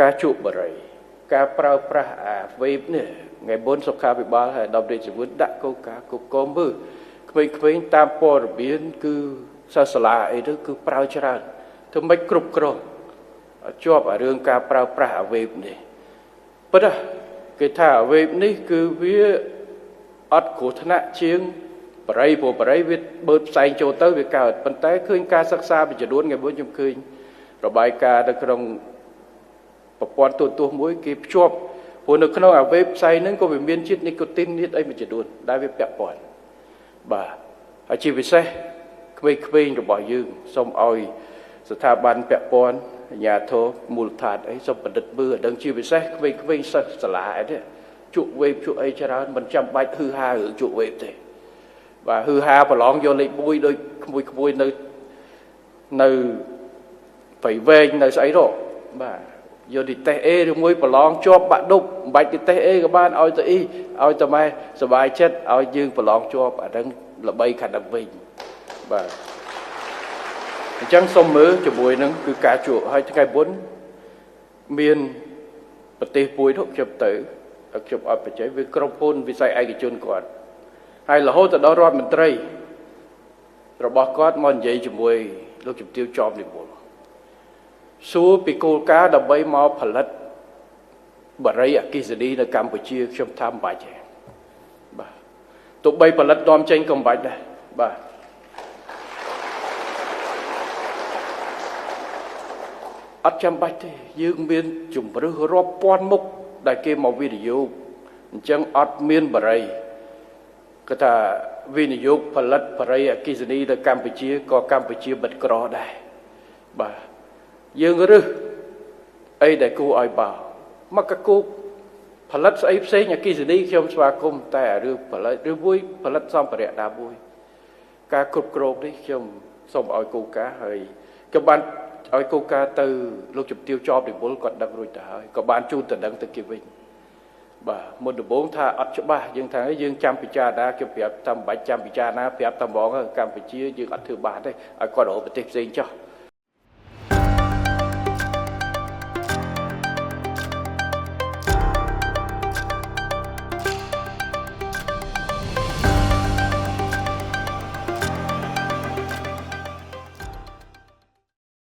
ការជក់បារីការប្រើប្រាស់អាវេបនេះថ្ងៃមុនសុខាភិបាលហើយដល់រាជវុធដាក់កោការគ្រប់គ្រងមើលក្មេងៗតាមព័ត៌មានគឺសិស្សសាលាអីទៅគឺប្រើច្រើនធ្វើម៉េចគ្រប់គ្រងជាប់អារឿងការប្រើប្រាស់អាវេបនេះពិតគេថាអាវេបនេះគឺវាអត់គ្រោះថ្នាក់ជាងបរិយព្រោះបរិយវាបឺតផ្សែងចូលទៅវាកើតប៉ុន្តែឃើញការសិក្សាមួយចំនួនថ្ងៃមុនខ្ញុំឃើញរបាយការណ៍នៅក្នុងប្រព័ន្ធទូរទស្សន៍មួយគេភ្ជាប់ព្រោះនៅក្នុងអាវេបផ្សែងហ្នឹងក៏វាមានជាតិនីកូទីននេះអីមួយចំនួនដែលវាពាក់ព័ន្ធបាទហើយជាពិសេសក្មេងៗរបស់យើងសូមឲ្យស្ថាប័នពាក់ព័ន្ធអាជ្ញាធរមូលដ្ឋានអីសូមបណ្ឌិតមើលឲ្យដឹងជាពិសេសក្មេងៗសិស្សសាលាអីទេជក់វេបជក់អីច្រើនមិនចាំបាច់ហឺហារឿងជក់វេបទេបាទហឺហាប្រឡងយកលេខ1ដូចក្មួយៗនៅប្រៃវែងនៅស្អីរកបាទយកទីតេស A ឬមួយប្រឡងជាប់បាក់ឌុបមិនបាច់ទីតេស A ក៏បានឲ្យទៅអ៊ីឲ្យតែម៉ែសบายចិត្តឲ្យយើងប្រឡងជាប់អាហ្នឹងល្បីខាងហ្នឹងវិញបាទអញ្ចឹងសូមមើលជាមួយនឹងគឺការជក់ហើយថ្ងៃមុនមានប្រទេសមួយនោះខ្ញុំទៅខ្ញុំអត់បច្ចេកវាក្រុមហ៊ុនវិស័យឯកជនគាត់ហើយរហូតទៅដល់រដ្ឋមន្ត្រីរបស់គាត់មកនិយាយជាមួយលោកជំទាវចောមនិមលសួរពីគោលការណ៍ដើម្បីមកផលិតបារីអគ្គិសនីនៅកម្ពុជាខ្ញុំថាមិនបាច់ទេបាទទោះបីផលិតនាំចេញក៏មិនបាច់ដែរបាទអត់ចាំបាច់ទេយើងមានជំរឿសរាប់ពាន់មុខដែលគេមកវិនិយោគអញ្ចឹងអត់មានបារីគាត់ថាវិនិយោគផលិតបារីអគ្គិសនីនៅកម្ពុជាក៏កម្ពុជាបិទក្រដែរបាទយើងរើសអីដែលគួរឲ្យបោមកកគោកផលិតស្អីផ្សេងអគ្គិសនីខ្ញុំស្វាគមន៍តែរឿងផលិតឬមួយផលិតសម្ភារៈណាមួយការគ្រប់គ្រងនេះខ្ញុំសូមឲ្យគោលការណ៍ហើយខ្ញុំបានឲ្យគោលការណ៍ទៅលោកជំទាវចောមនិមលគាត់ដឹងរួចទៅហើយក៏បានជូនទៅដឹងទៅគេវិញបាទមុនដំបូងថាអត់ច្បាស់យើងថាយើងចាំពិចារណាគេប្រាប់តែមិនបាច់ចាំពិចារណាប្រាប់តែហ្មងកម្ពុជាយើងអត់ធ្វើបានទេឲ្យគាត់រកប្រទេសផ្សេងចោះ